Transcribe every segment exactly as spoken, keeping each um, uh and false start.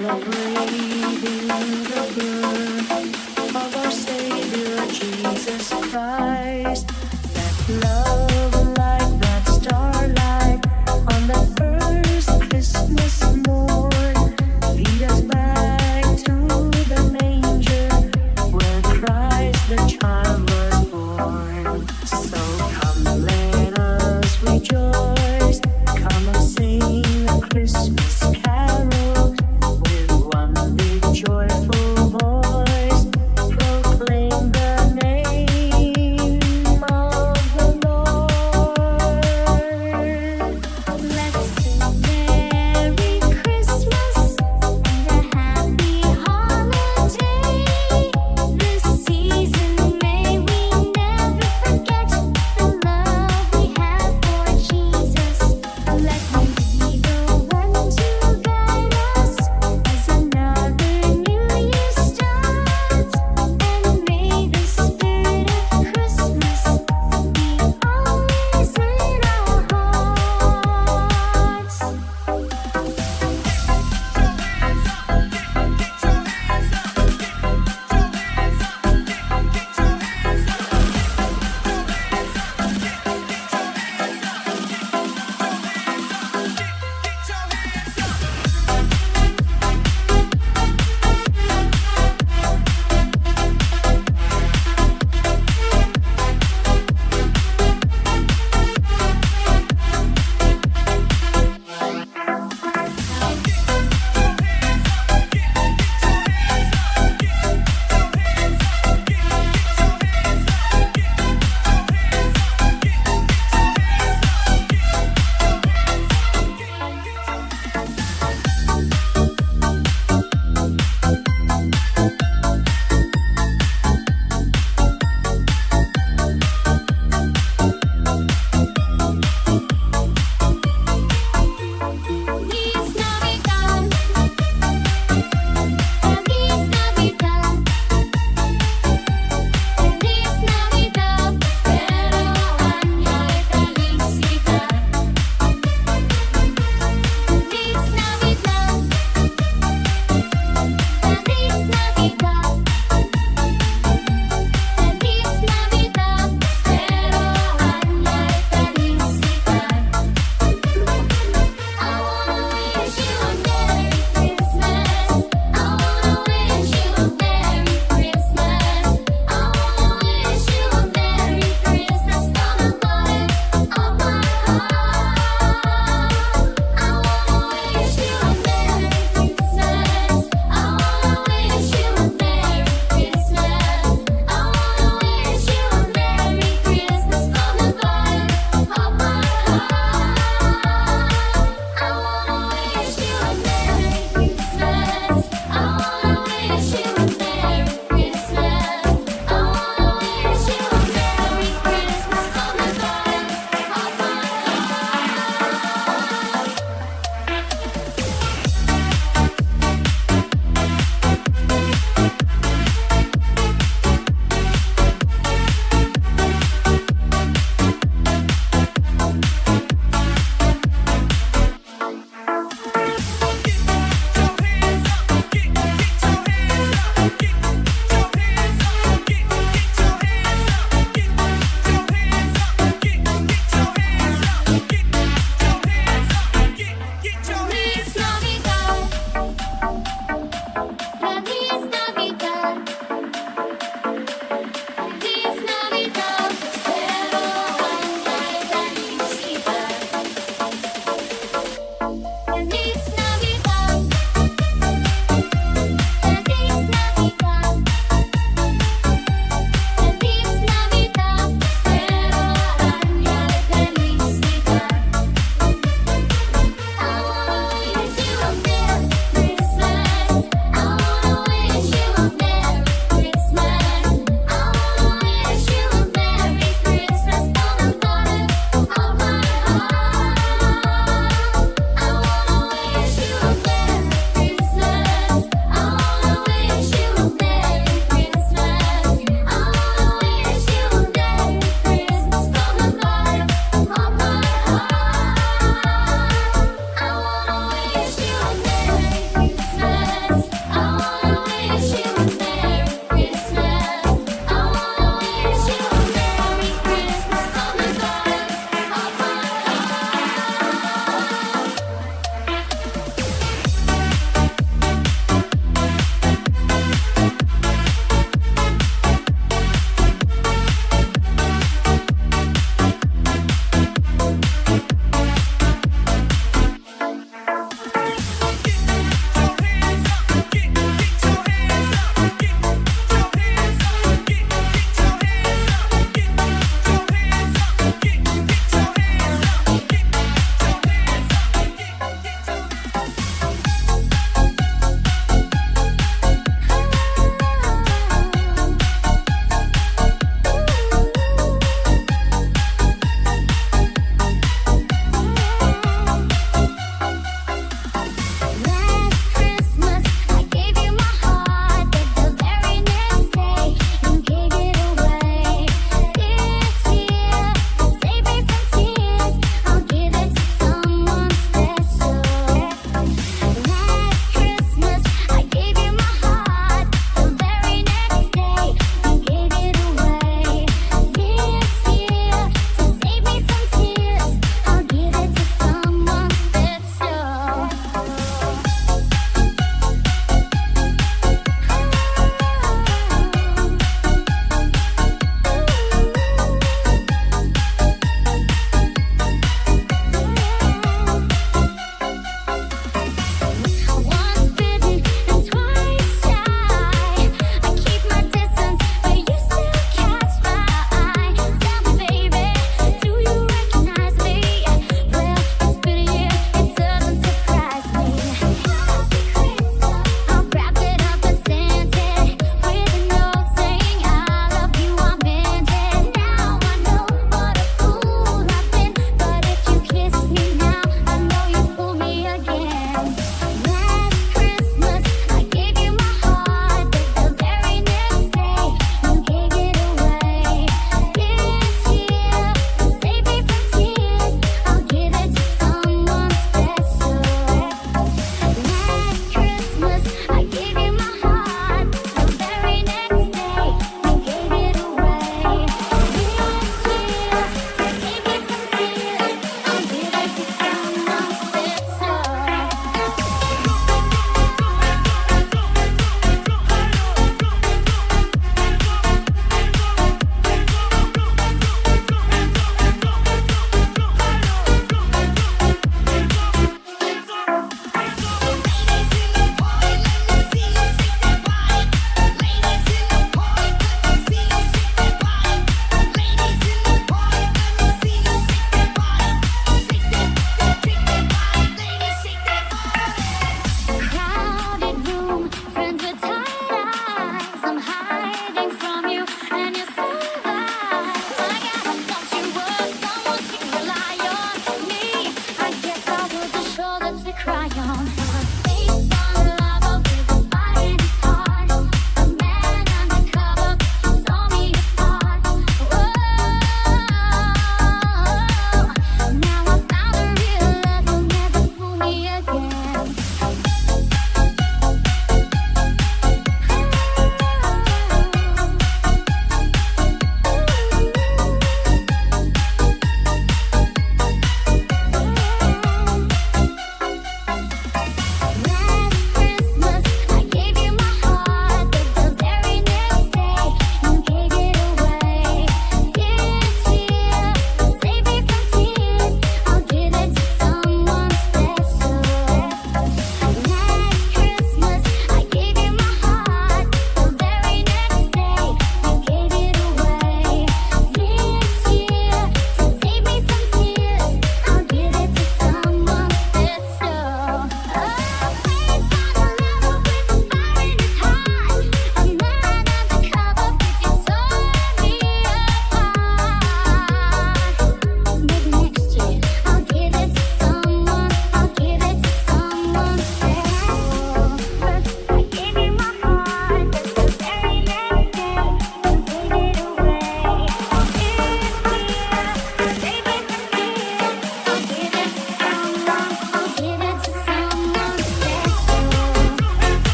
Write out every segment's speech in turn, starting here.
Celebrating the birth of our Savior Jesus Christ. Let love like that starlight on the first Christmas morn lead us back to the manger where Christ the child was born. So come, let us rejoice. Come and sing a Christmas carol with one big joyful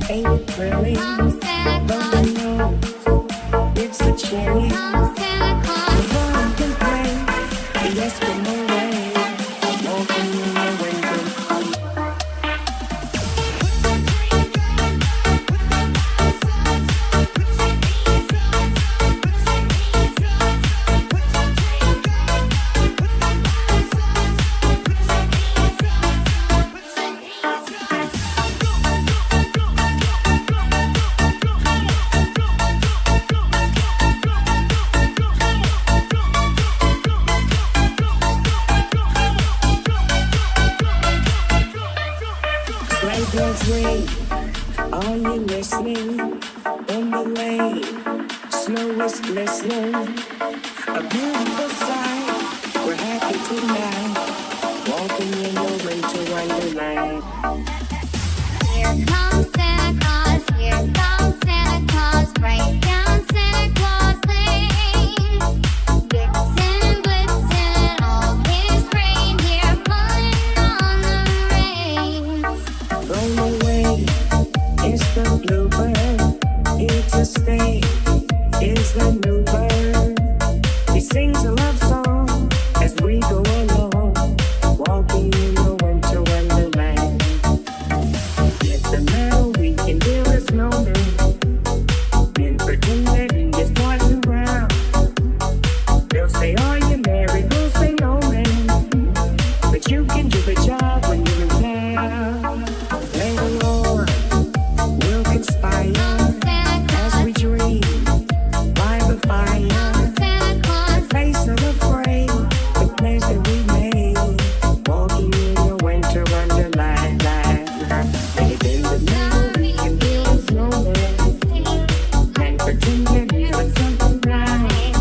Ain't it thrilling? Don't you know? It's the chilling. Come on, can play. Yes, come away. Walking in the winter. Sleigh bells ring. Are you listening? In the lane, snow is glistening. A beautiful sight. We're happy tonight. Walking in your winter wonderland. Here comes Santa Claus, here comes Santa Claus, right down Santa Claus Lane. Vixen and Blitzen, all his reindeer pulling on the reins. Roll away is the bluebird. It's a stay is the new bird. He sings a love song as we go along, walking in the winter wonderland. Yet the metal we can build a snowman and pretend that he is Parson Brown. They'll say, "Are you married?" We'll say, "No, man." But you can do the job when you're in town. Later on, we'll conspire as we dream by the fire. The face of a frame, the place that we made, walking in the winter wonderland. And in the middle, we can build a snowman and pretend that it's something right.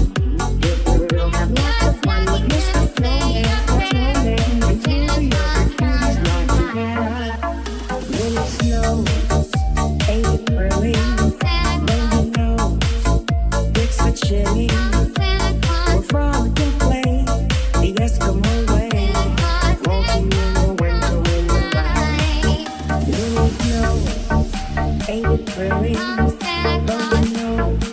If we will have lots of fun with Mister Snowman, Snowman, it's really a big snow. Little snow, ain't it early? Baby knows it's a chilly. We're frolicking, play the Eskimo way. Walking in the winter wonderland. Little snow, ain't it early? Baby knows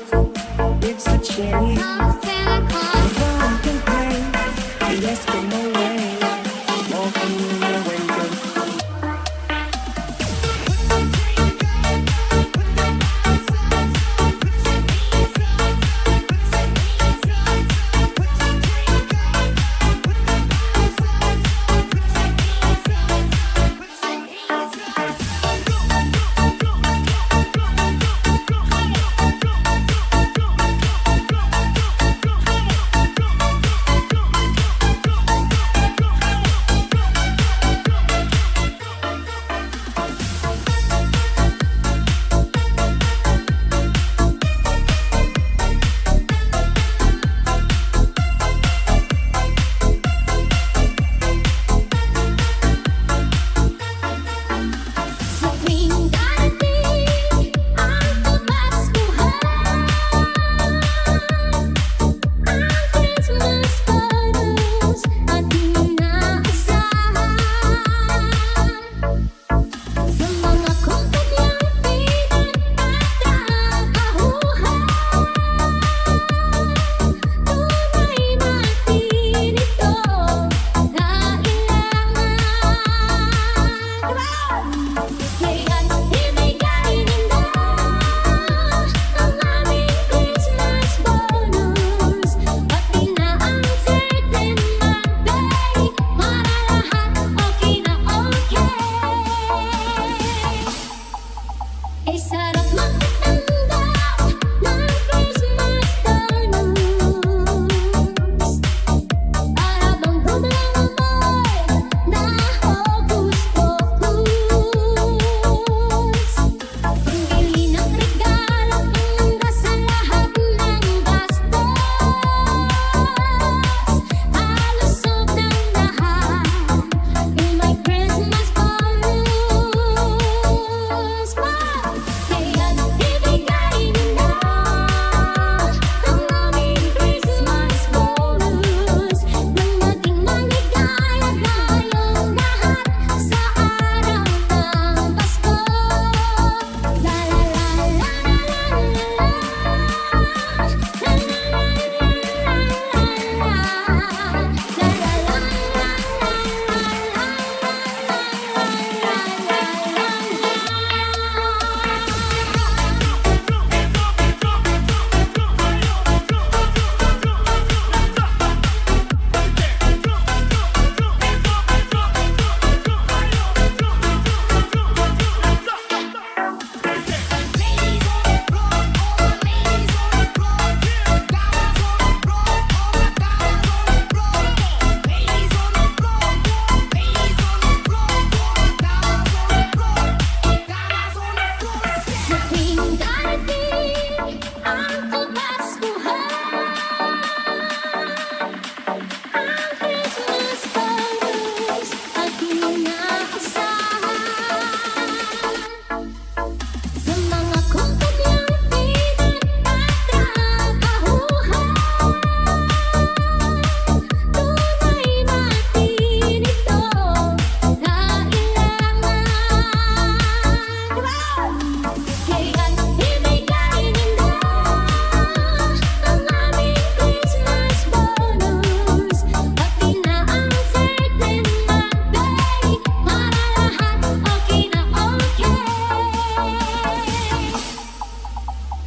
it's a chilly. We're frolicking, play the Eskimo way. Walking in the winter.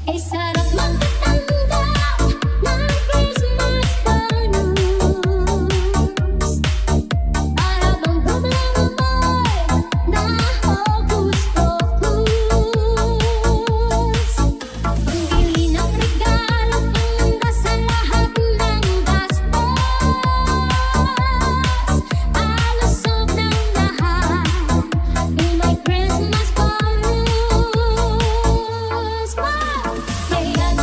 Ay sarap magtanggap ng Christmas bonus. Para bang problema mo'y nahokus-pokus. Pambili ng regalo, pangganda sa lahat ng gastos. Alusog ng lahat, may Christmas bonus pa. Kaya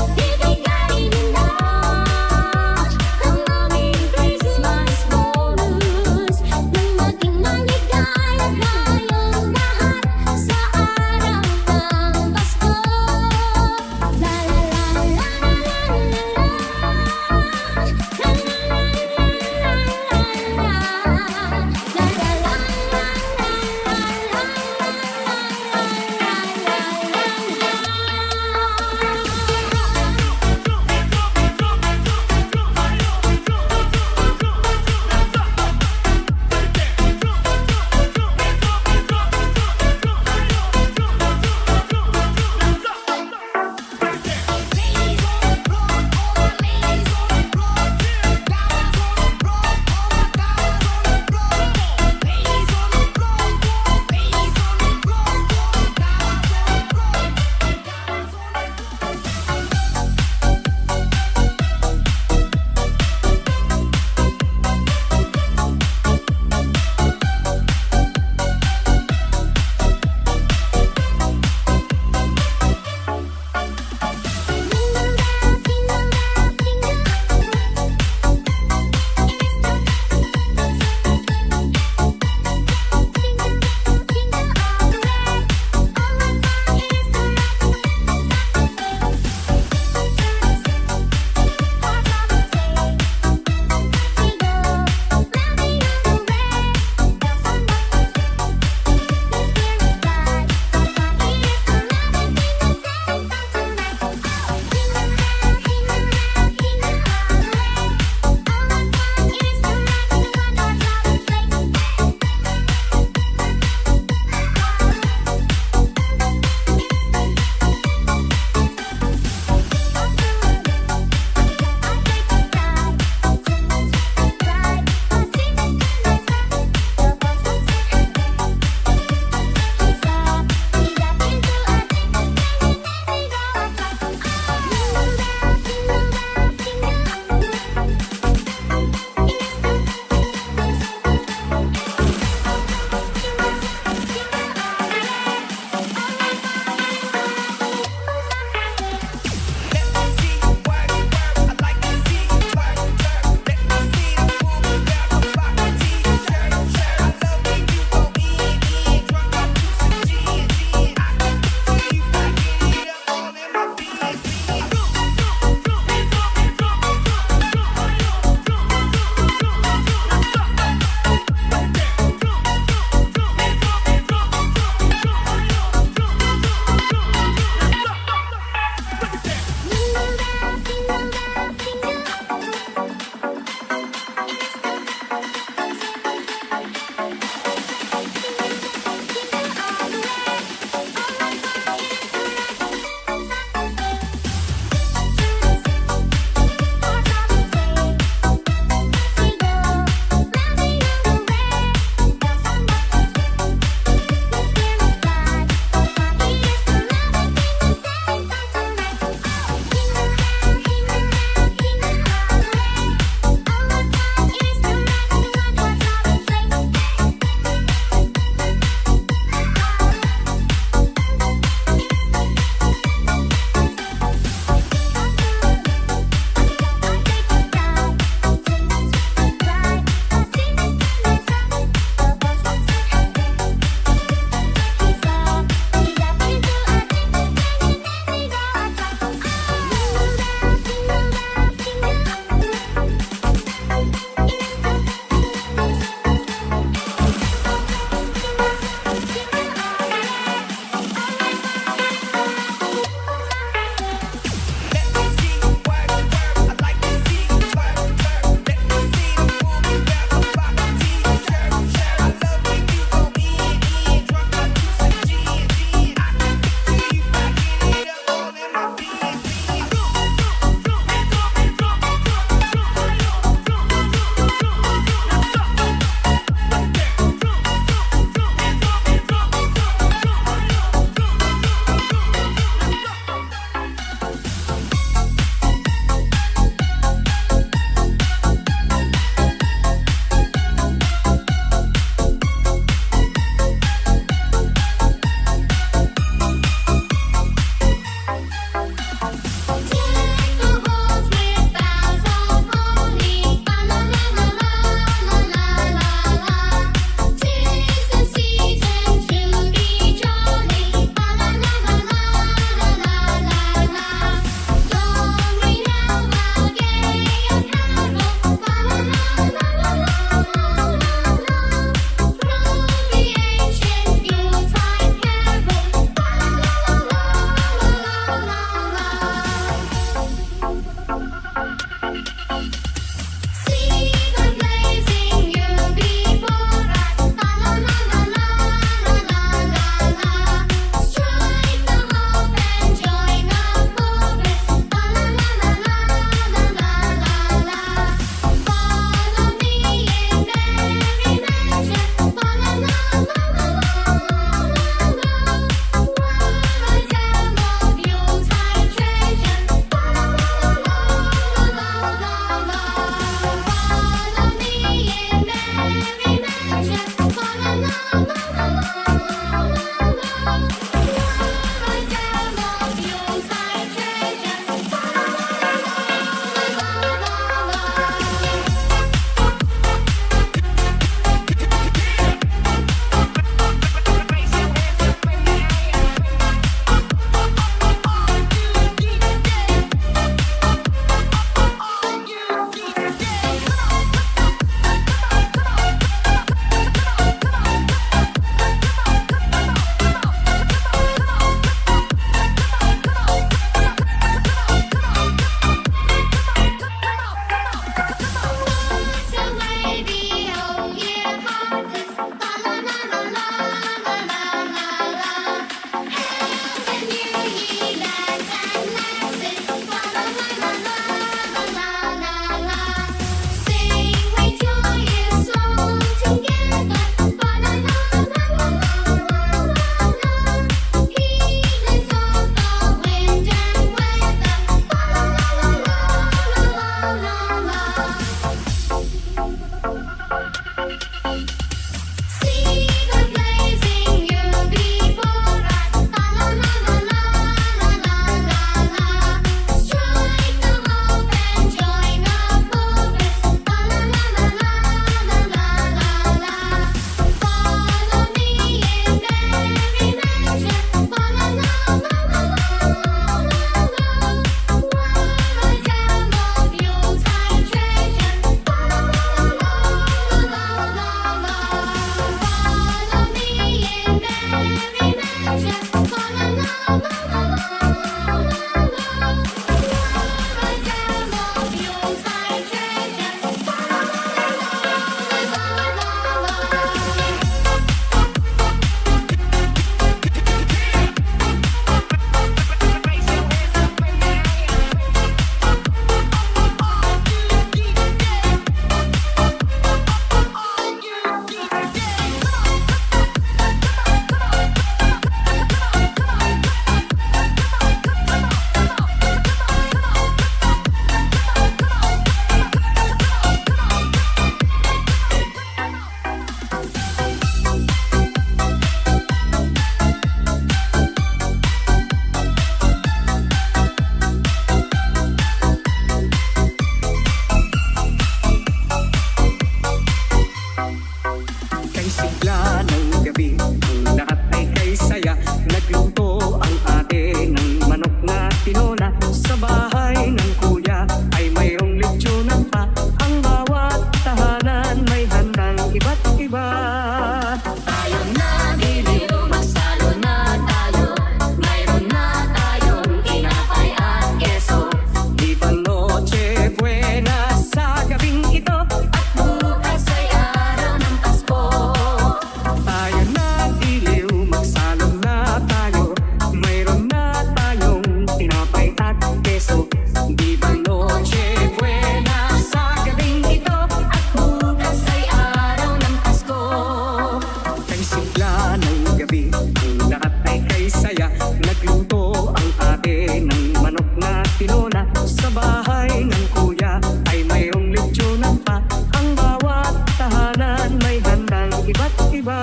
Pinona sa bahay ng kuya ay mayroong lechonan pa. Ang bawat tahanan may handang iba't iba.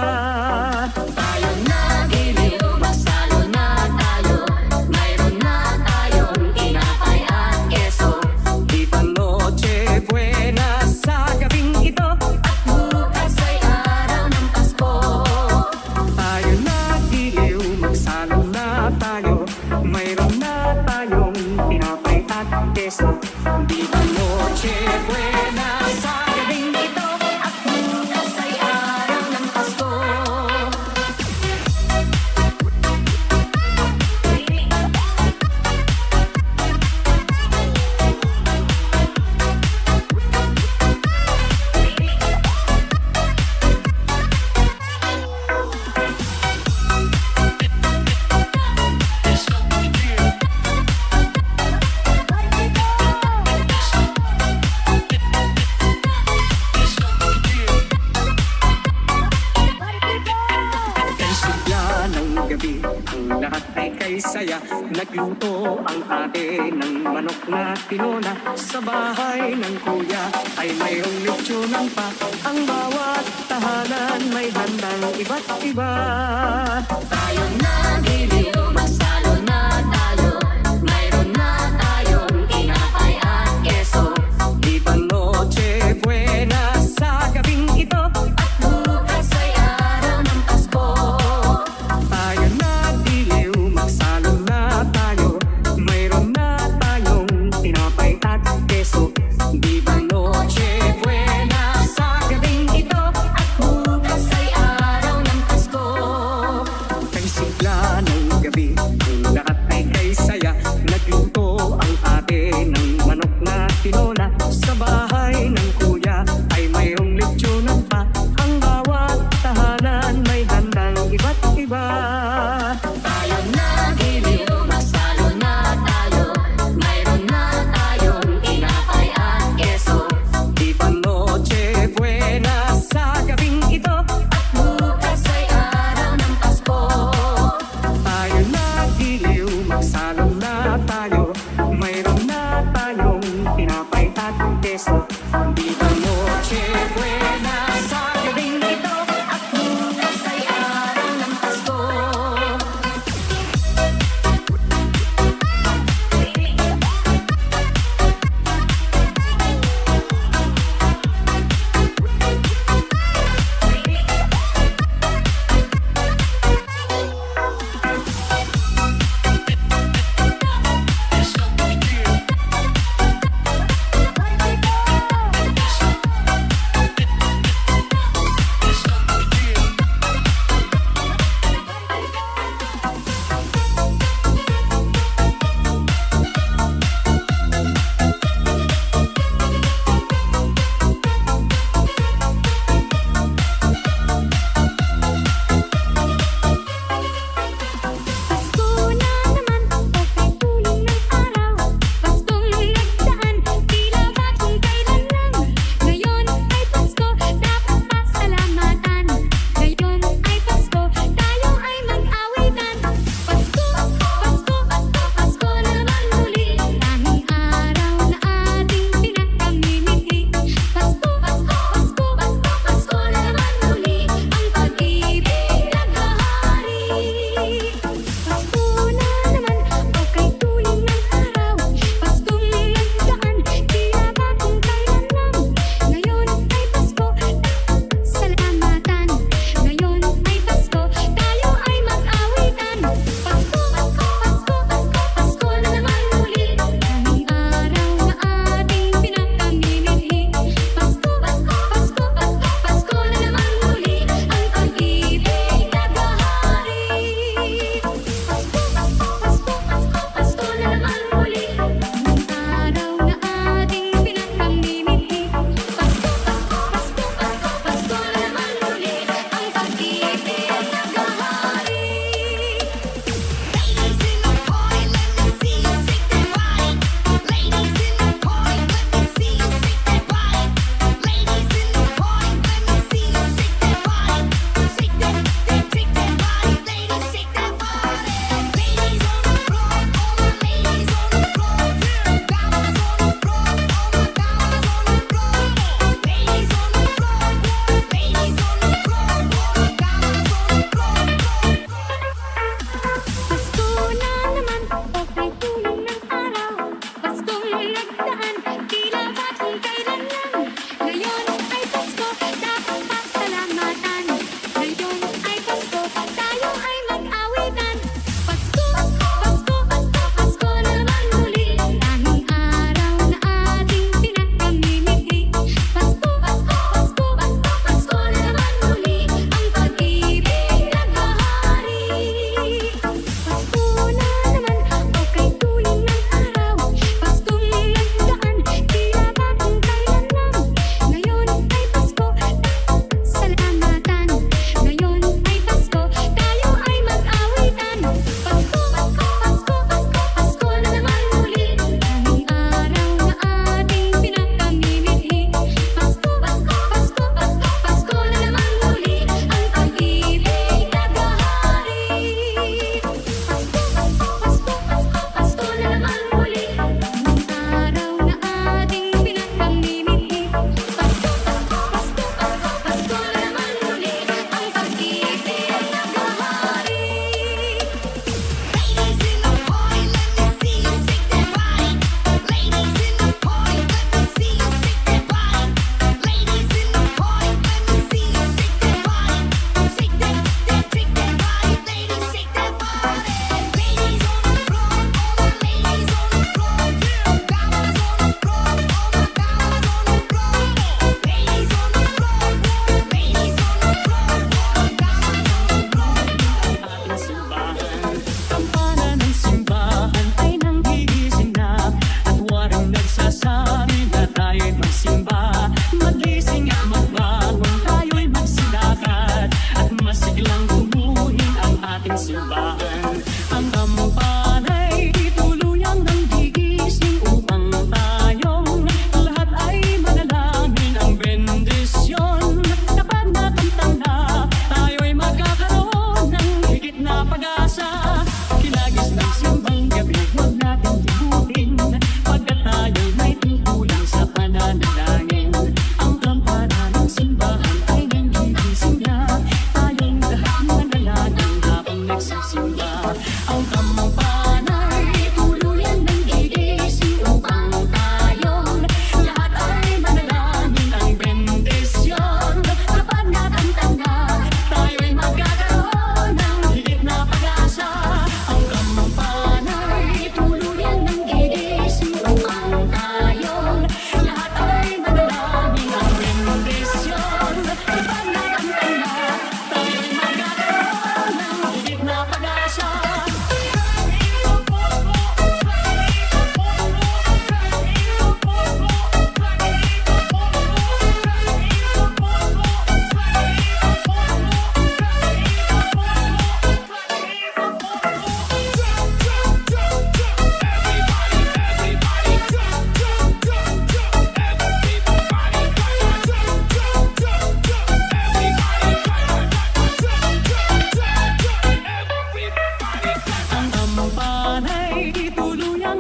Tayo na giliw, magsalo na tayo. Mayroon na tayong tinapay at keso. Di ba Noche Buena sa gabing ito? At bukas ay araw ng Pasko. Tayo na giliw, magsalo na tayo. Mayroon na tayong tinapay at keso. Di ba Noche Buena sa gabing ito? At bukas ay araw ng Pasko. Pagkasigla ng gabi, ang lahat ay kay saya. Nagluto ang ate ng manok na pinona. Sa bahay ng kuya ay mayroong lechonan pa. Ang bawat tahanan may handang iba't iba. Tayo na giliw, magsalo na tayo. Mayroon na tayong tinapay at keso. Di ba Noche Buena sa gabing ito? At bukas ay araw ng Pasko. Tayo na giliw, magsalo na tayo. Mayroon na tayong tinapay at keso. Di ba Noche Buena sa gabing ito? At bukas ay araw ng Pasko. Pagkasigla ng gabi,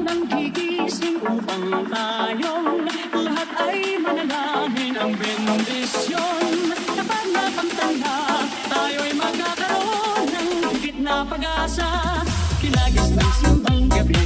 Ang gigising upang tayong lahat ay manalangin ang bendisyon. Kapag nakamtan na, tayo'y magkakaroon ng higit na pag-asa. Kinagis ng simbang gabi,